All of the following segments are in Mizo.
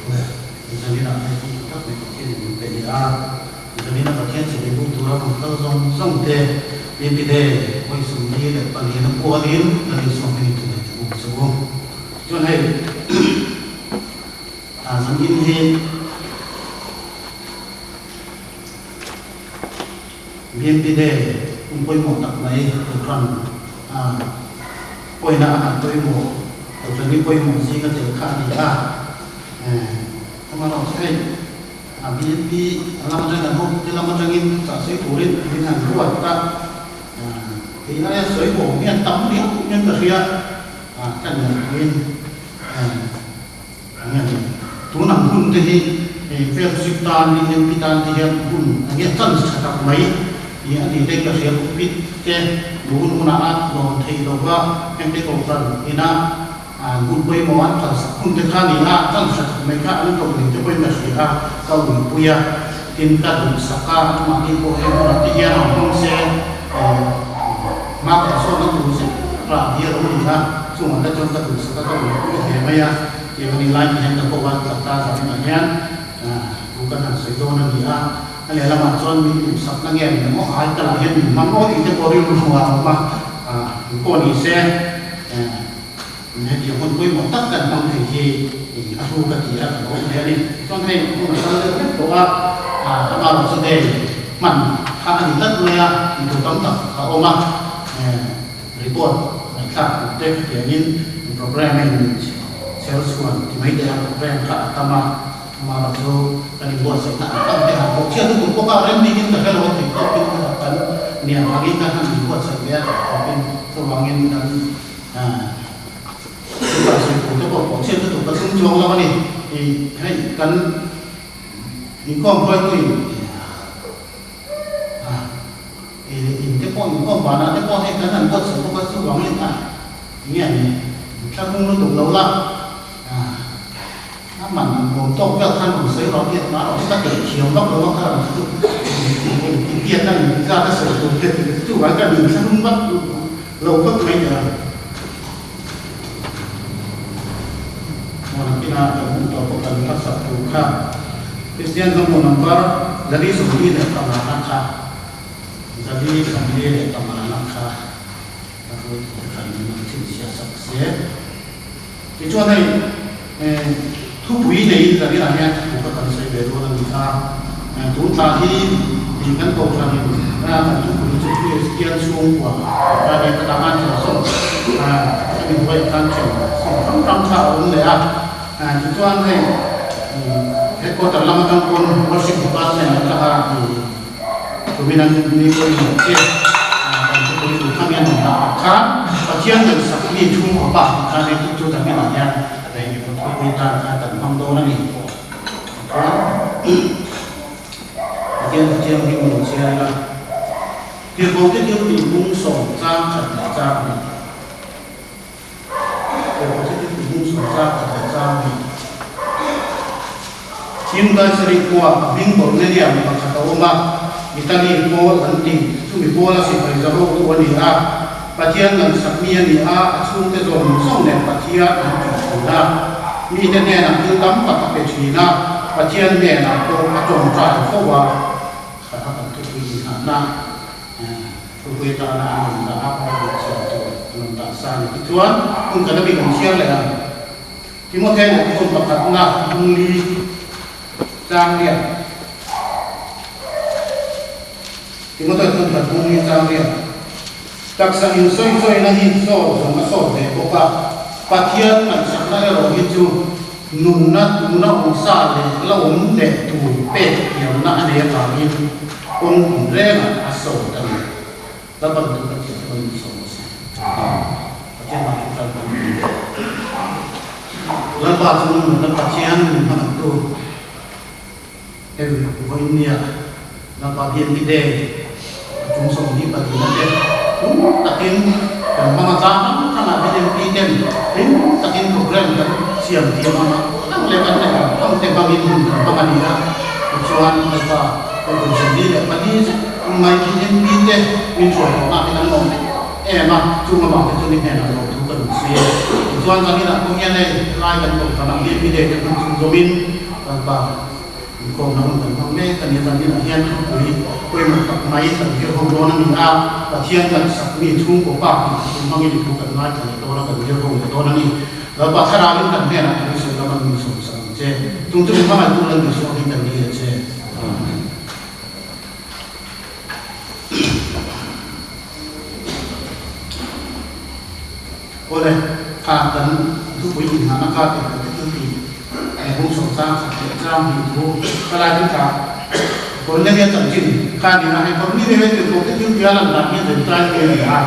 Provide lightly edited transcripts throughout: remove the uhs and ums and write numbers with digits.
Aw, Zanina hei hun tha tak mai Pathianin min pe leh a, Zanina Pathian chhete buk tura rawn kal zawng zawng te Bibile hawi 44 a kualin kan insuam hming in thunei thung ang che u. Chuan hei Zanin hi Bibile hun pawimawh tak mai Kohhran pawina a han pawimawh Kohhran hi pawimawh zinga tel kha a ni a. Amaherawhchu hei a BNP a lam atangin an hotu te lam atangin chah sawi turin min han ruat a, kei aia sawi awm hian tam riau hian ka hria a, ka ngaihtuahin eng nge ni tun ang hun te hi fellowship tan BNP tan te hian hun eng nge chance tha tak mai hi a ni te ka hria pulpit te duh hun hunah a lawm theih lova hengte kohhran ina An hun pawimawh an kalsak hun te kha ni a, kan hre tak mai kha an ko ning te pawhin ka hria a, ka uipui a, tin ka duhsak a, anmahni pawh heng hunah te hian an hmang se, hma kan sawnna tur zet rah hi a lo ni a, chungah te chuan ka duhsak a, ka uipui hle mai a, tiang a ni lai ti hian ka ko a, tla ta zaninah hian thu kan han sawi dawn a ni a, a lehlamah chuan min duhsakna nge ni emaw ai ka lah hian min hmang aw tih te pawh rilru a awm a, engpawh ni se. Hetiang hun pawimawh tak kan hmang thei hi a hlu ka ti a, ka lawm hle a ni. Chuan hei hun a kal deuh hlek tawh a, ama rawh chu hei hman kha a ni tlat mai a, tihtur tam tak a awm a, report ngaihthlak tur te khatiangin programme a in chher chhuan ti mai teh a, programme kha a tam a, ama rawh chu kan inbuatsaihna ang ang te han bawk chiah lutuk bawk a, rem bik in ka hre lo a theih tawkin kan nian angin kan han inbuatsaih ve a theih tawkin chuvangin kan Chutah sawi tur te pawh pawh chhiat lutuk ka tum chuang lo a ni. Hei kan inkhawm hruaituin in te pawh inkhawm vanah te pawh hei kan han buatsaih bawk a, chuvangin a enge a ni thlahrung lutuk lo la. A man nuam tawk vel khan rawn sawi rawh tih a rawh chu ka teh thiam vak lo a kha ram chu i biak a ni zat a sawi tur te tih chu chuvang ka nin thlahrung vak lo phawt mai teh a. Hmuh nakin a kan hmuh tawh pawh kan hla sak tur kha Kristian hnammu number 445 na kha 445 na kha a hruaitu te khan min rawn chhinchhiah sak se. Tichuan hei thupui neiin ka rinah hian thu ka kan sawi ve dawn a ni a, tun thla hi kan kohhranin kan thupui chu Kristian chhungkua tih a ni a, ka dang a then sawm hemi hnuaiah khan then sawm hrang hrang kha a awm leh a, tichuan hei headquarter lam atang pawn worship department atanga Tumin an ni pawimawh che kan thupui tur kha mian dah ah khan Pathian ngaihsak mi chhungkaw pa tih khan hei chu ta hminah hian thupui tan khan kan hmang dawn a ni. Chuan Pathian thu thianghlim lo chhiar ila Tirhkohte thil tih bung sawm chang khat leh chang hnih Tirhkohte thil tih bung sawm chang khat leh chang hnih Thim Kaisari khua a hming Kornelia mi pakhat a awm a, Italy pawl an ti. Chumi pawla sipai za hotu a ni a, Pathian ngaihsak mi a ni a, a chhungte zawng zawng nen Pathian an ti thin a. Mite hnenah thil tam tak a pe thin a, Pathian hnenah pawh a tawngtai fo a, kha a kan thupui inghahna thupui atana an rawn dah a, Bible chhiar tur an rawn dah sa a ni. Tichuan, hun khat a mi kan chhiar leh ang. Timothea lehkhawn pakhatna Bungli Changriat Timothea thawnthat Bungli Changriat Taksa insawichawina hi sawt zawng a sawt ve bawk a, Pathian ngaihsakna erawh hi chu nunna tuna awm sa leh la awm leh tur pek thiamna a nei avangin kawng tinrengah a sawt a ni. Laban chu Pathian chuan min sawm a si. Pathian ah chu kal kan ni. Lalpa chu nunna Pathian min hmangaihtu hei vawiin nia Lalpa bian ni te a chung 24 te hlim takin kan hmang a tlang hrang hrang ah BMP ten hlim takin program kan siam thiam ang ang leh kan neih ang ang te hmangin hun kan hmang a ni a. Tichuan Lalpa hei kum 24 zet Mai BNP te min hruai tawhna te kan lawm em em a, chung avang te chu ni hnenah lawmthu ka duh si e. Tichuan zaninah pawh hian hei helai kan kohhranah hian mi leh te hmang chhunzawmin Lalpa inkhawmna hun kan hmang mek a ni. Zaninah hian thupui pawimawh tak mai kan zir ho dawn a ni a, Pathian kan sak mi chhungkaw pa tih thu hmangin i thu kan ngaithla leh dawn a, kan zir ho leh dawn a ni. Lalpa thlarauin kan hnenah thu i sawi lam an min sawm sak ang che. Chung chu min hmangaihtu Lal Isua hi kan ni a che. Amen. Awle, kha kan thupui inhahna kha tih kan thil tih hung sawm chang khat leh chang hnih thu ka lai chu tah Cornelia chanchin kha a ni a, hei Cornelia hi tirhkoh te thil tia lan dan hian Gentile te a ni a,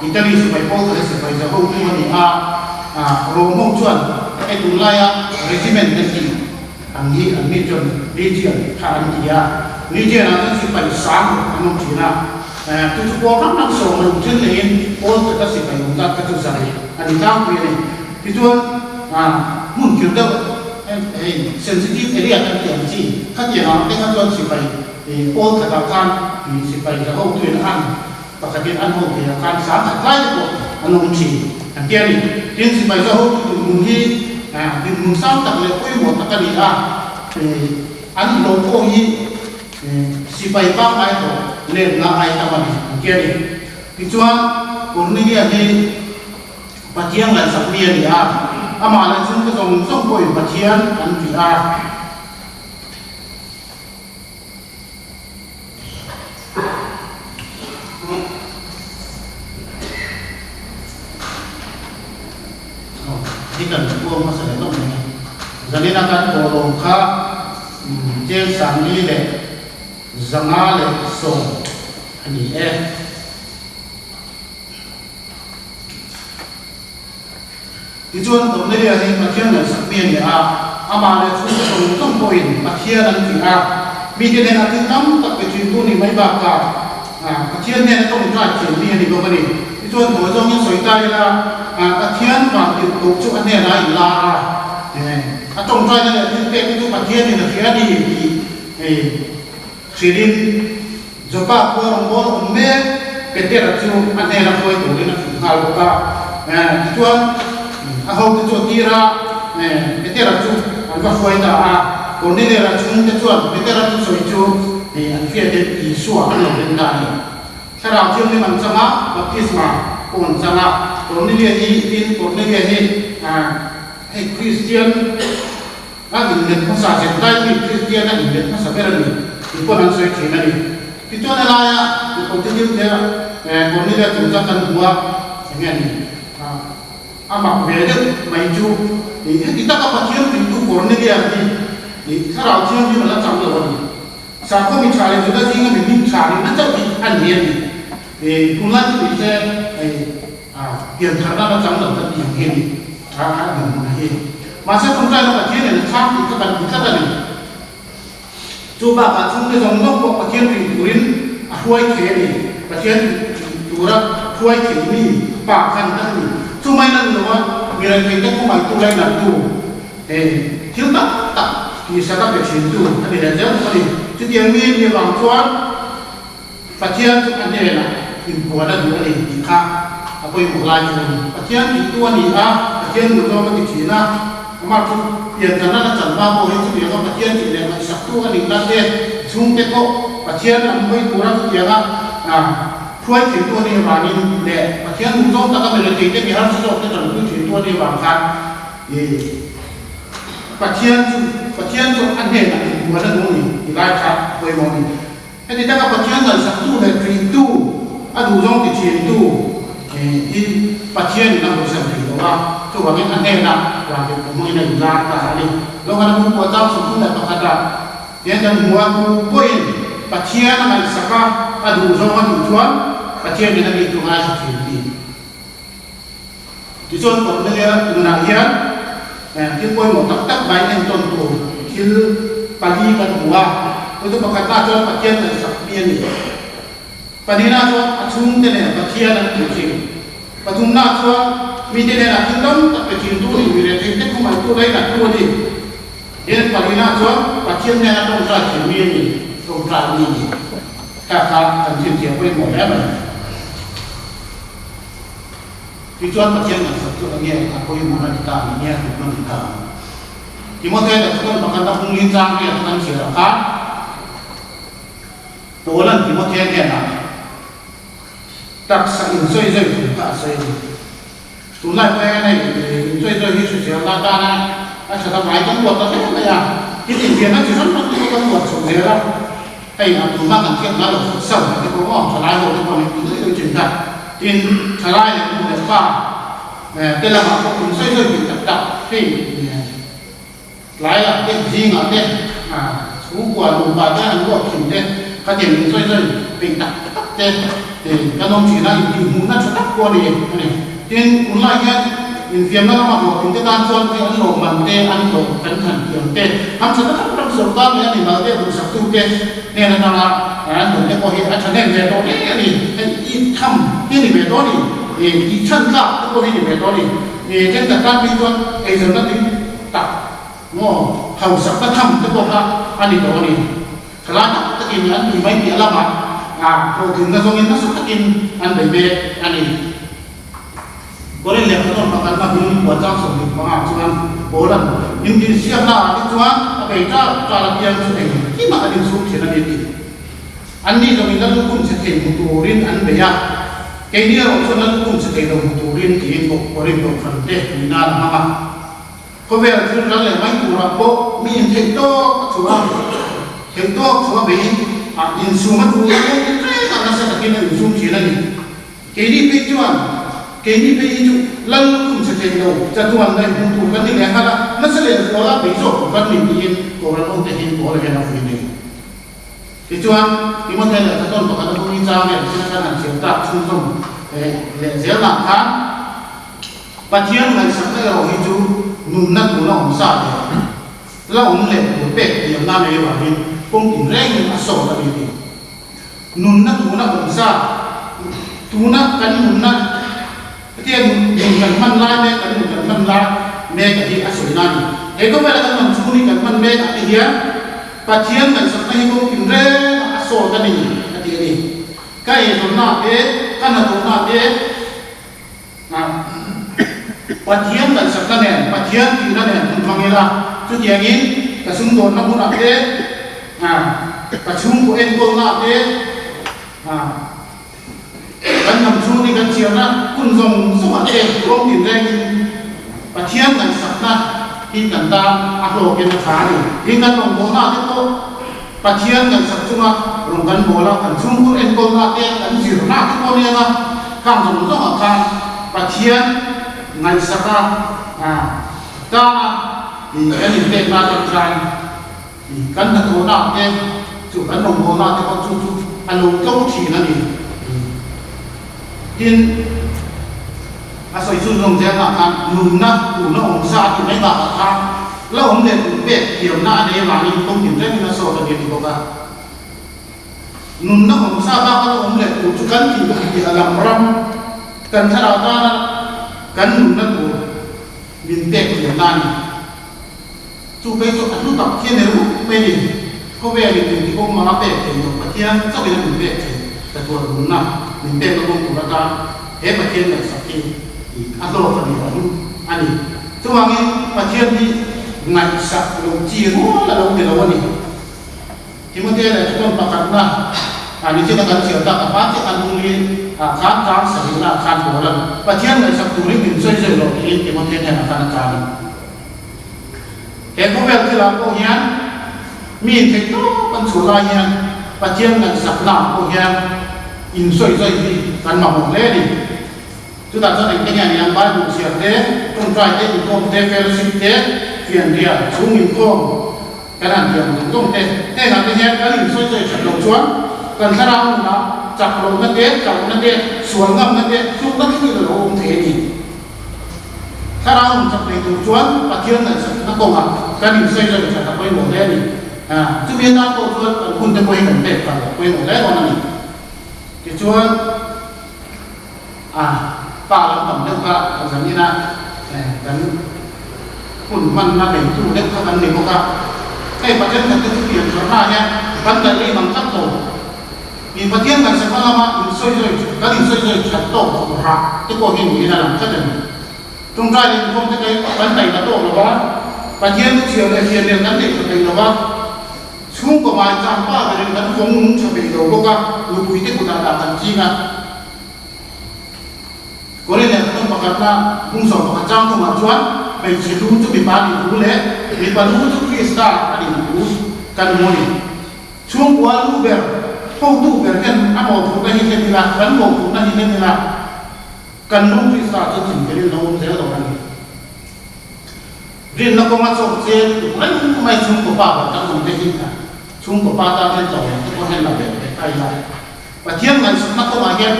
Italy sipai pawl kha hi sipai za hotu a ni a, Rome ho chuan hei tunlaia regiment te tih An hi an ni chuan Legion kha an ti a, Legion ah chuan sipai sang ruk an awm thin a, chu chu pawl hrang hrang sawm a awm thin niin pawl khat a sipai awm zat kha chu zarih a ni tlangpui a ni. Tichuan hmun kir deuh hei sensitive area kan tih ang chi khatiang ang te kha chuan sipai pawl khatah khan sipai za hotuin an pakhatin an ho thei ah khan sang khat lai te pawh an awm thin an ti a ni. Tin, sipai za hotu dinhmun hi dinhmun sang tak leh pawimawh tak a ni a, an hlawh pawh hi sipai pangngai hlawh lenna ai tam a ni an ti a ni. Tichuan, Cornelia hi Pathian ngaihsak mi a ni a, amah leh chhungte zawng zawng pawhin Pathian an ti a. Hi kan puang hmasa leh lawk mai a. Zanina kan thawhlawm kha cheng sangli leh 510 a ni e. Tichuan Cornelia hi Pathian ngaihsak mi a ni a, amah leh chhungte zawng zawng pawhin Pathian an ti a. Mite hnenah thil tam tak pe thintu nih mai bakah Pathian hnena tawngtai thiam mi a ni bawk a ni. Tichuan hawi zawngin sawi ta ila, Pathian vang tirhkoh chu a hnenah a inlar a, a tawngtaina leh thil pekte chu Pathianin a hria a ni tih hrilhin Joppa khua rawngbâwl awm mek Petera chu a hnêna hruai tûrin a hrilh nghâl bawk a. Tichuan, a hote chu a tîr a, Petera chu an va hruai ta a. Korneliara chhûngte chuan Petera thusawi chu an hriatin Isua an lo ring ta a ni. Thlarau Thianghlim an chang a, baptisma pawh an chang a. Kornelia hi, tin, Kornelia hi hei Kristian, A inlet hmasa Jentail mi Kristian a inlet hmasa ber a ni tih pawn an sawi thin a ni. Tichuan helaia mipawl te thil te Cornelia chungchang kan hmu a, enge a ni? A mak ve deuh mai chu heti taka Pathian tuitu Cornelia hi Thlarau Thianghlim a la chang lo a ni. Sakhaw mi tha leh Juda zinga mi hming tha rinna chauh hi a ni a ni. Tunlai chu nise piantharna la chang lo kan tih ang hi a ni. A dinhmun hi. Mahse tawngtaina Pathian in a chhang tih kha kan hmu tlat a ni. Chu bakah chhungte zawng zawng pawh Pathian ring turin a hruai thei a ni. Pathian ring tura hruai thei mi pa khan a ni. Chu mai la ni lo a, mi rengthei te khawngaihtu lainattu thil tak tak tihsak a pe thintu a ni leh zel bawk a ni. Chutiang mi a nih avang chuan Pathian chu a hnenah inpuan a duh a ni tih kha a pawimawh lai chu a ni. Pathian tihtu a ni a, Pathian duh zawk a ti thin a, amah chu pianchana la chanhma pawh hi chutianga Pathian tih leh ngaihsaktu a nih na te chhungte pawh Pathian lam hawi tura chutianga hruai thintu a nih avangin leh Pathian duh zawng taka mi retheite mi harsa zawkte tanpui thintu a nih avang khan Pathian chu Pathian chu a hnenah inpuan a duh a ni tih lai kha a pawimawh a ni. Heti taka Pathian ngaihsaktu leh ṭihtu, a duhzawng ti ṭhintu hi Pathianin a hawisan thei lo a, chuvangin a hnenah vantirhkoh hmangin a inlar ta a ni. Lohana Bungkua chang 31 ah hian kan hmu a, tu pawhin Pathian a ngaihsak a, a duhzawng a tih chuan Pathianin a mi chu ngaithla ṭhin a ni. Tichuan Cornelia nunah hian thil pawimawh tak tak mai entawn tur thil pali kan hmu a, chu chu pakhatna chuan Pathian ngaihsak mi a ni. Pahnihna chuan a chhungte nen Pathian an hmu thin. Pathumna chuan mite hnenah thil tam tak pe thintu a ni, mi rethei te khawngaihtu lainattu a ni. Tin, pahnihna chuan Pathian hnena tawngtai thin mi a ni, tawngtai mi a ni. Kha kha kan thilthiam pawimawh hle mai. Tichuan Pathian ngaihsak chu enge a pawimawhna ni ta ang, enge a hlutna ni ta ang? Timothea leh Thudawn pakhat a hung li chang riat kan chhiar ang kha Paula'n Timothea hnenah taksa insawizawi thu kha a sawi a ni. Tunlai pawh hian hei insawizawi hi hriselna atana a that avangin kan buat ta hle mai a, tin infiamna chi hrang hrang te pawh kan buat chhoh zel a, hei a tunhma kan thiam ngai lo futsal te pawh maw thalai ho te pawh an inti daih daih thin kha, tin thalai leh nu leh pa te lamah pawh insawizawi tih tak tak hei Tlaiah te, zingah te, chhungkua nupa te an ruak thin te, khatiang in sawi sawi peih tak tak te kan awm thin a, intihhmuhna tha tak pawh a ni a ni. Tin, tunlai hian infiamna lama hlawhtling te tan chuan hei an lawmman te, an hlawh kan than thiam te, an tha tak tak sawrkar leh a mimal te duhsaktu te hnen atanga an dawn te pawh hi a thahnem ve tawh hle a ni. Hei i tham hi a ni ve tawh a ni, i chhan tlak te pawh hi a ni ve tawh a ni. Thenkhat tan phei chuan eizawnna tui tak maw hausakna tham te pawh kha a ni tawh a ni. Thalai tak takin an tui mai piah lamah hlawhtlinna zawngin nasa takin an bei mek a ni. Korin lehkha tawn pakhatna hming puan chang 25 ah chuan Paula'n intinsiakna ah te chuan a bei ṭal ṭal apiang chu engkimah an insum ṭhin a ni a ti. Anni zawngin Lal lukhum che thei hmu turin an bei a, keini erawh chuan Lal lukhum che thei lo hmu turin tiin Korin kohhran te min nan a hmang a. Khawvel thil ral leh mai turah pawh mi intheih tawk a chhuah a, theih tawk chhuah beiin a insum a tul a, kawng rengah nasa takin a insum thin a ni. Keini phei chuan, keini phei hi chu Lal lukhum che thei lo, chatuan daih hmu tur kan ni leh nghal a, nasa leh zuala bei zawk tur kan ni tiin Kohhran hote hi Paula hian a vui nei. Tichuan, Timothea leh Thaton pakhat a hung i chang leh thil khan han chhiar tak chhunzawm leh zelnah khan Pathian ngaihsakna erawh hi chu nunna tuna awm sa leh la awm leh tur pek thiamna nei avangin kawng tinrengin a sawt a ni tih. Nunna tuna awm sa, tuna kan nunna Pathian nun kan hman lai mek, kan nun kan hman lai mek a hi a sawina a ni. He khawvela kan nun chhung hi kan hman mek ah te hian Pathian ngaihsakna hi kawng tin rengah a sawt a ni a ti a ni. Ka eizawnna te, ka hnathawhna te, Pathian ngaihsakna nen, Pathian tihna nen hun hmang ila, chutiangin ka sumdawnna hmunah te, ka chhungkaw enkawlna te, Kan hnam chhung hi kan chhiarna hun zawng zawngah te kawng tin rengin Pathian ngaihsakna hi kan tan a hlawkin a tha a ni. Tin, kan rawngbawlna te pawh Pathian ngaihsak chunga rawn kan bawl a, kan chhungkhur enkawlna te, kan zirna te pawh nia nga, khang zawng zawngah khan Pathian ngaihsaka tana kan inpekna atang khan Kan hnathawhna te chu kan rawngbawlna te pawh chu chu a lo tlo thin a ni. Tin, a sawi chhun zawng zelnah khan nunna tuna awm sa a tih mai bakah khan la awm leh tum pek thiamna a nei avangin kawng tin rengin a sawt a ni a ti bawk a. Nunna awm sa baka la awm leh tur chu kan tih duh piah lam ram kan thlarau tana kan nunna tur min pek thiamna a ni. Chu phei chu a hlu tak khi a ni rup mai ni. Khawvel in engti kawng mah a pek thei lo, Pathian chauhin a min pek thei. Chatuan nunna min pekna kawng tur atan he Pathian ngaihsak hi a hlawk a ni a hlu a ni. Chuvangin Pathian hi ngaihsak lo chi rual a lo ni lo a ni. Timothea leh Thudawn pakhatna ah nichina kan chhiar tak a hma chiah khan Ungli ah khan tlang sarihna ah khan Paula'n Pathian ngaihsak turin min sawi zeuh loh tiin Timothea hnenah khan a chang a ni. He khawvel thilah pawh hian mi intheih tawp an chhuah lai hian Pathian ngaihsakna ah pawh hian insawi zawi hi kan mamawh hle a ni. Chutah chuan engte nge aniang Bible chhiar te, tawngtai te, inkhawm te, fellowship te, fianrial, chhung inkhawm kan han thiam zawng zawng te, hengah te hian kan insawi zawi that loh chuan kan thlarau nunah chak lohna te, chauhna te, sual ngamna te, tlukna thlengin a lo awm thei a ni. Thlarau nun chak nei tur chuan Pathian ngaihsakna kawngah kan insawi zawih that a pawimawh hle a ni. Chumi atan pawh chuan kan hun te pawh hi kan pek kal a pawimawh hle dawn a ni. Tichuan, pa lampang deuh kha zanina kan hun hmanna neitu deuh kha kan ni bawk a. Hei Pathian khat te chu pian tharna hian kan daih leh mang tlat lo. Mi Pathian ngaihsakna lama insawi zawi kan insawi zawi that tawk rah te pawh hi niin a lang tlat a ni. Tawngtai leh inkhawm te kai kan taih ta tawk lo va, Pathian chu chhiar leh hriat nen kan neih tha thei lo va, chhungkaw mai chang pa berin kan vawng nung tha peih lo bawk a, nupui te kutah dah kan ching a. Korin leh Khaton pakhatna hung 11 chang thumah chuan hmeichhe lu chu mipa nih thu leh mipa lu chu Krista a nih thu kan hmu a ni. Chhungkua lu ber, hotu ber hian a mawhphurhna hi hlen ila, kan mawhphurhna hi hlen ila, kan lu Krista chu chinfelin lo awm zel dawn a ni. Rinna kawnga chawk che lutuk reng mai chhungkaw pa ber kan awm te hi chhungkaw pa tan hian tlawm te pawh hian la ve ve ta ila. Pathian ngaihsakna kawngah hian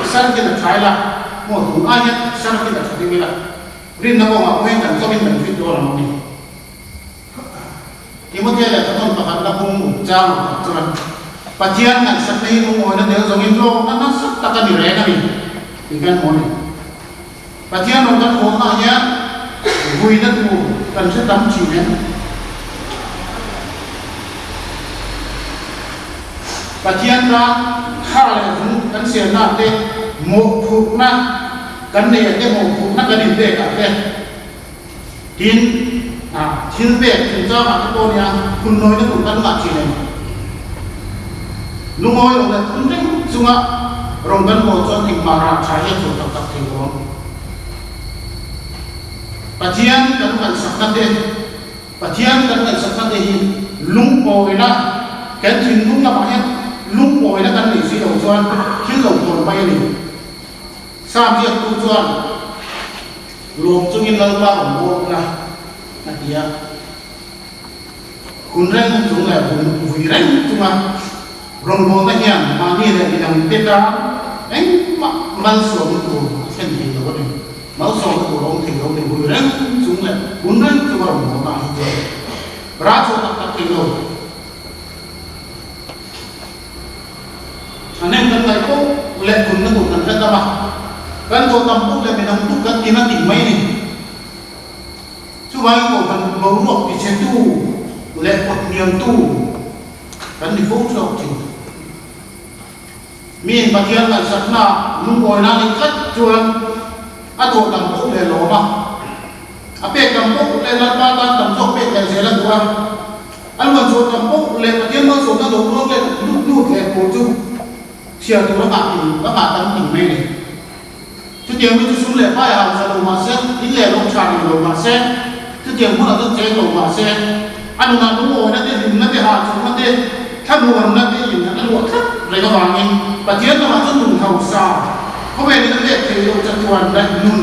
sar hian a tha ila, maw tun ai hian sar hian a tha deuh ila, rinna kawngah pawh hian kan chawmin kan fit dawn ang ni. Timothea leh Khaton pakhat na hung uk chang uk tak chuan Pathian ngaihsakna hi lungawina tel zawngin hlawkna nasa tak a ni reng a ni tih kan hmu a ni. Pathian rawn kan hawlnaah hian vuina tur kan hre tam thin em? Pathian tan tha leh vung kan siamnaah te, mawhphurhna kan neih ah te, mawhphurhna kan inpek ah te, tin, thil pek chungchangah te pawh nia phun nawina tur kan ngah thin em? Lungawi lo leh phun reng chunga rawn kan haw chuan engmah rah tha hi a chhuah tak tak thei lo ang. Pathian kan ngaihsakna te, Pathian kan ngaihsakna te hi lungawina kan thinlung lamah hian lungawina kan neih si lo chuan thil lo tawn mai a ni. Sam ziaktu chuan lawm chungin Lalpa rawn bawk la a ti a. Hun reng chung leh hun vui reng chunga rawngbawlna hian mahni leh midangte tan engmah malsawmna tur a thlen thei lo a ni. Malsawmna tur a awm thei lo a ni. Vui reng chung leh hun reng chunga rawngbawlna ah hi chuan rah chhuah tak tak thei lo. A nem kan ngaih poh leh hunna tur kan hre tam a, kan dawh tam poh leh midang tuk kan tin a tih mai a ni. Chuvangin kohhran boruak tichhetu leh pawtniamtu kan ni fo chhuak thin. Miin Pathian ngaihsakna lungawina ni tlat chuan a dawh tam poh leh lawm a, a pek tam poh leh Lalpa tan tam zawk pek leh zel a duh a, a luan chhuah tam poh leh Pathian malsawmna lo ruang leh lut lut leh tur chu chhiar tur a ngah ting a ngah tam ting mai a ni. Chutiang mi chu sum leh pai hausa lo mah se, in leh lo tha rih lo mah se, chutiang hmunah chuan cheng lo mah se, a nunah lungawina te, hlimna te, hahchawlhna te, thlamuanna te in a luah tlat reng avangin Pathian lamah chuan nun hausa, khawvelin a pek theih loh chatuan leh nun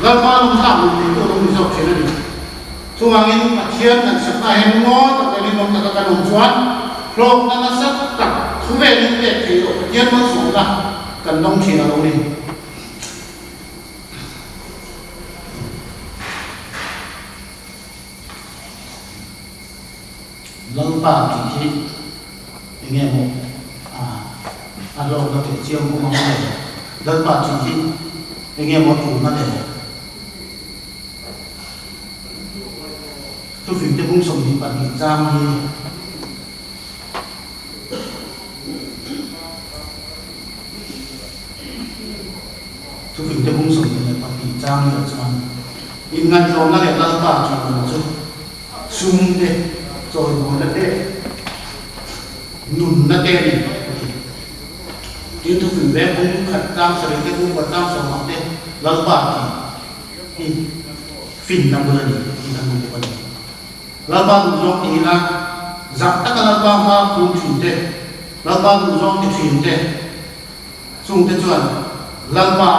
Lalpa lawmtlak nun nei pawh lo ni zawk thin a ni. Chuvangin Pathian ngaihsakna hian lungawi tak leh rinawm taka kan awm chuan hlawkna nasa tak khawvelin pek theih loh Pathian malsawmna kan dawng thin a lo ni. Lalpa tih hi enge maw a hlawkna teh chiang awm ang le? Lalpa tih hi enge maw a tulna le? Thufingte bung 22 chang hi Thufingte bung 22 chang hi ah chuan inngaihtlawmna leh Lalpa tihna chu sum te, chawimawina te, nunna te a ni a ti. Tin, thufing veng bung khat chang sarih te, bung khat chang sawmah te Lalpa tih hi finna bul a ni tih kan hmu bawk a ni. Lalpa duhzawng ti ila, zah taka Lalpa hma phum thin te, Lalpa duhzawng ti thin te, chungte chuan Lalpa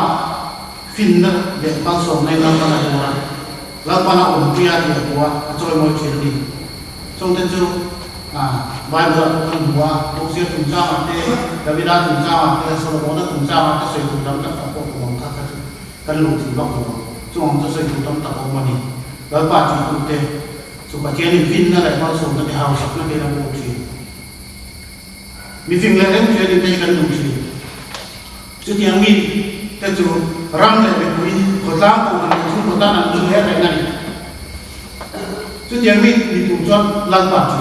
finna leh malsawmna in Lalpan a bur a, Lalpan a awmpui a tih a hmu a, a chawimawi thin a ni. Chungte chu Bible ah pawh kan hmu a, Mosia chungchangah te, Davida chungchangah te, Solomona chungchangah te sawi tur tam tak tak pawh awm ang kha kha chu kan luh thei vak lo ang. Chung ang chu sawi tur tam tak a awm a ni. Lalpa tih tute chu Pathianin finna leh malsawmna te hausakna te in a bawk thin. Mifing leh remhriatin te hi kan duh thin. Chutiang mi te chu ram leh mipui, khawtlang kohhran leh chhungkaw tan an hlu hle reng a ni. Chutiang mi ni tur chuan Lalpa chu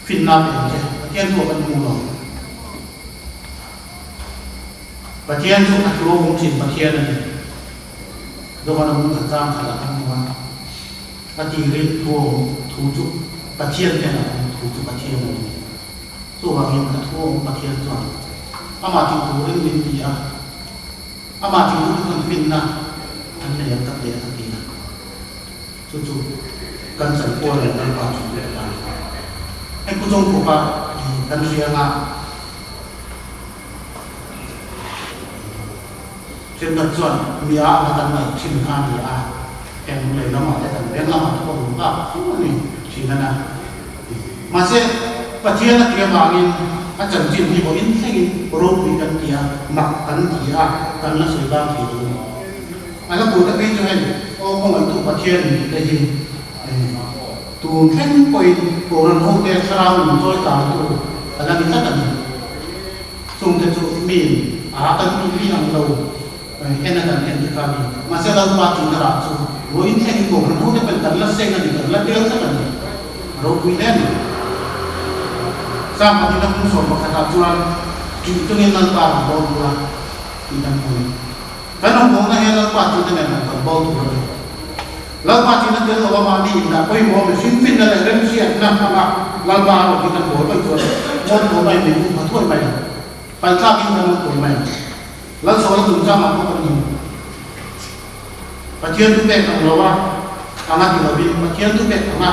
finna pe ang che, Pathian thu a kan hmu lo. Pathian chu a thu a awm thin Pathian a ni. Johan a hmun khat chang khat ah kan hmu a, a tirin thu a awm, thu chu Pathian hnenah a awm, thu chu Pathian a ni. Chuvangin a thu a awm Pathian chuan amah tih turin min ti a, amah tih duh chuan finna an nei ang ka ti a ka ti a. Chu chu kan chanpual leh Lalpa chu leh ta. Hei Pu Chawngkhupa hi kan hria nga. Thenkhat chuan mi a anga kan ngaih thin kha a ni a, heng lei lamah te kan veng lamah te pawh lung kak fo a ni thin a na. Mahse, Pathian a tih avangin a chanchin hi vawiin thlengin ropui kan ti a, mak kan ti a, kan la sawi bang thei lo a ni. A la pute phei chu hei aw khawngaihtu Pathian in tih te hi tun thleng pawhin Kohhran hote thlarau nun chawi tangtu a la ni tlat a ni. Chungte chu miin a kan tih mi ang lo en a kan en te kha a ni. Mahse Lalpa tihna rah chu vawiin thlengin Kohhran hote pawhin kan la seng a ni, kan la tel tlat a ni. A ropui hle a ni. Sam pahnihna kum 11 ah chuan ṭih chungin Lalpa rawn dawn bula tih kan hmu a ni. Kan rawngbawlna hian Lalpa tihna nen rawn kal bo tur a ni. Lalpa tihna tel lo a mahni indah pawimawh mihring finna leh remhriatna hmanga Lalpa a rawn hi kan bawl mai chuan ngawn thaw mai min hmu pha thuai mai ang. Paithlakin kan awm pui mai ang. Lalsawla chungchangah pawh kan hmu. Pathian thu pek ang lo a anga ti lovin, Pathian thu pek anga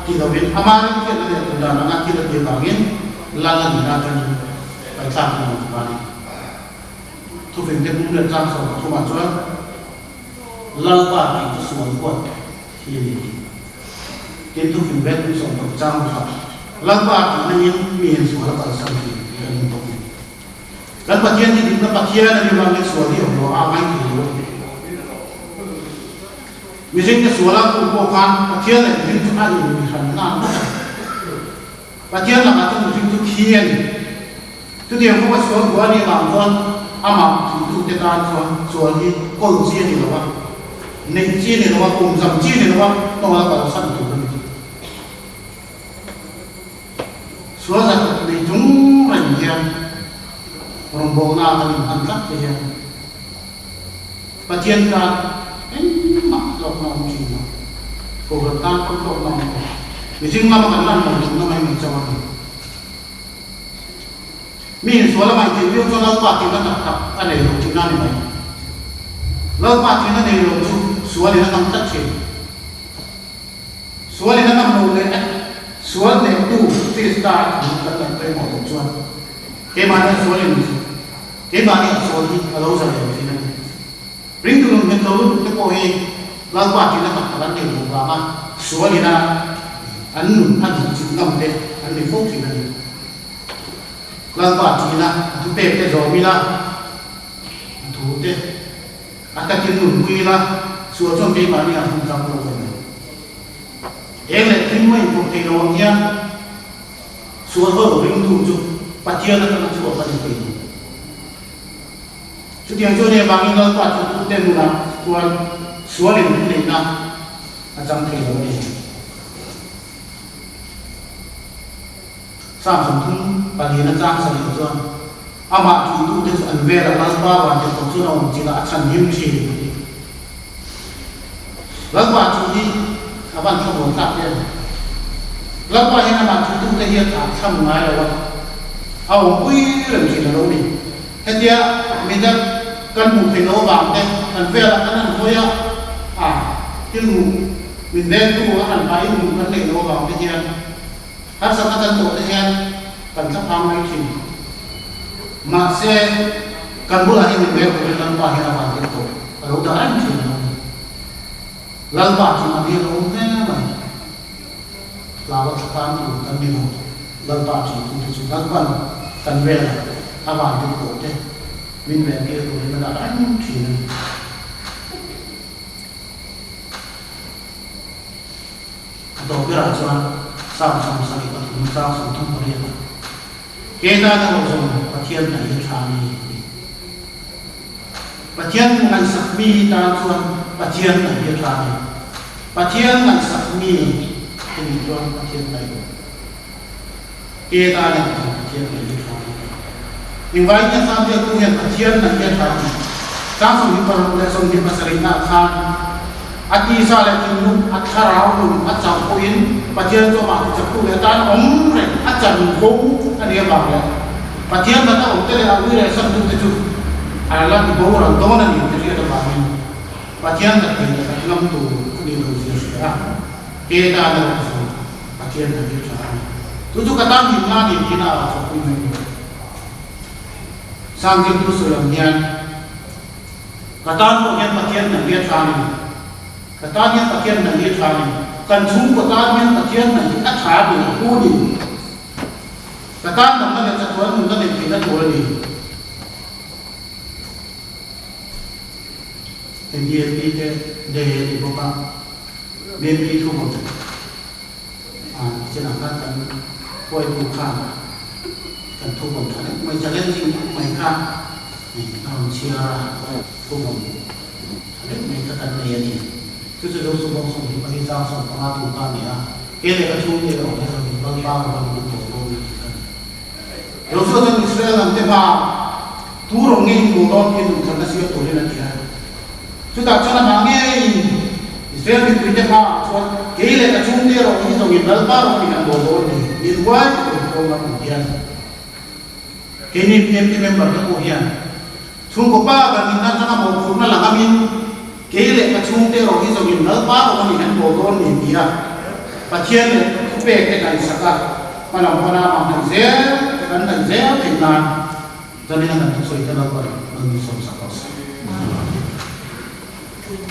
ti lovin ama remhriatna leh duhdan anga thil a ti avangin Lal a nihna atangin paithlakin a awm thung a ni. Thufingte bung leh tlang 13 ah chuan Lalpa tih chu sual huat hi a ni tih. Tin, thufing vel bung 16 chang kha Lalpa tih nangin mi hian sual a kalsan tih tih a ni bawk a ni. Kan Pathian hi dikna Pathian a ni vangin sual hi awm lo a ngai thei lo a ni. Mihringte sual a hmuh pawh khan Pathian leh mihring chu a inmihran nan vek a ni. Pathian lakah chuan mihring chu thi a ni. Chutiang kawng a sual buai a nih vang chuan amah titute tan chuan sual hi kawl chi a ni lo a, neih chi a ni lo a, kum zam chi a ni lo a, hnawl a kalsan tur a ni. Sual zat nei chung reng hian rawngbawlna kan inhman tlat te hian Pathian tan engmah hlawkna awm thin lo, Kohhran tan pawh hlawkna awm lo, mihring lama kan lan lo tumna mai mai chauh a ni. Mi insual a ngaihtheih viau chuan Lalpa tihna tak tak a nei lo tihna a ni mai. Lalpa tihna nei lo chu sualin a ngam tlat thin. Sualin a ngam lo leh sual nehtu Krista a thu kan ngaih pawimawh loh chuan keimahni a sualin keimahni a sual hi a lo zalen thin a ni. Ringtu nun nghet lo lutuk te pawh hi Lalpa tihna tak tak an nei loh vanga sualin a an nun a duh chilh ngam te an ni fo thin a ni. Lalpa tihna a thupek te zawm ila, a thu te a takin nunpui ila, sual chuan keimahni ah hun chang lo ka ni. Eng leh thil mai inpawh thei lo ang hian sual ho ringtu chu Pathian atanga chhuak a ni thei lo. Chutiang chu nia vangin Lalpa chu tute nunah chuan sualin min neihna a chang thei lo a ni. Psalm 34 chang sarih chuan, Amah ṭihtute chu an velah Lalpa vantirhkoh chuan a awm chilh a, a chhan him ṭhin a ti. Lalpa ṭih hi a van thlamuan tlak em? Lalpa hian amah ṭihtute hi a thlah thlam ngai lo a, a awmpui reng ṭhin a lo ni. Hetia midang kan hmuh theih loh avang te, kan velah kan han hawi a, a thil hmuh min vengtu a han pahin hmuh kan neih loh avang te hian harsatna kan tawh te hian kan thlaphang mai thin. Mahse, kan bulah hian min veng turin Lalpa hian a van tir tawh a lo dah reng thin a lo ni. Lalpa chu a ni a lo awm hle mai. Hlau a thlapan tur kan ni lo. Lalpa ṭihtute chu Lalpan kan velah a vantir tawh te min ventir turin a dah reng ṭhin a ni. A tawp berah chuan Psalm 73 chang 38 ah, Ke tan erawh zawng Pathian hna hi a ṭha a ni, a ti. Pathian ngaihsak mi tan chuan Pathian hna hi a ṭha a ni. Pathian ngaihsak mi i nih chuan Pathian hna i awm. Ke tan erawh zawng Pathian hna hi a ṭha a ni. Engvangin nge Sam biaktu hian Pathian hna hi a ṭha a ni? Chang 26 leh 27 ah khan a tisa leh thinlung, a thlarau nun a chauh pawhin Pathian chu amah tichaktu leh atan awm reng a chanvo a ni avang leh Pathian data awmte leh a ui leh santute chu a la ti boral dawn a ni ti hriat avangin Pathian dat thei leh dat ngam tur a nih loh zia hria a, ke tan erawh chu Pathian dat hi a tha a ni. Chu chu ka tan himna a ni tiin a chawpui mai ni. Sangkim thu sawi ang hian ka tan pawh hian Pathian hna hi a tha a ni. Ka tan hian Pathian hna hi a tha a ni. Kan chhungkaw tan hian Pathian hna hi a tha a ni, a pu a ni. Ka tan damna leh chatuan nunna neih theihna tur a ni. Hei BNP te day a ni bawk a, BNP thu bawk a chenah khan kan huaitu khan kan thu bawm tha deuh mai challenging tak mai kha a rawn chhiar a, thu bawm tha deuh mai kha kan nei a ni. Chu chu Zosu bawk 24 chang 15 tur kha a ni a, kei leh ka chhungte erawh hi zawng in Lalpa rawn a lut tawh dawn a tih kha a ni. Josua chuan Israel lam te hmaah tu rawng nge in bul dawn tih duhthlanna siam turin a ti a. Chutah chuan amah ngeiin Israel mipui te hmaah chuan kei leh ka chhungte erawh hi zawngin Lalpa rawng in an bul dawn ni, min huai ti tur pawh ngam ang hian keini PMT member te pawh hian chhungkaw pa kan inna atanga mawhphurhna la ngamin kei leh ka chhungte erawh hi zawngin Lalpa rawng a ni an bul dawn ni tia Pathian leh thupek te ngaihsak a, hmalam pana amah hnaih zel kan hnaih zel theih nan Zanina kan thusawi te Lalpa in rawn min sawmsak rawh se.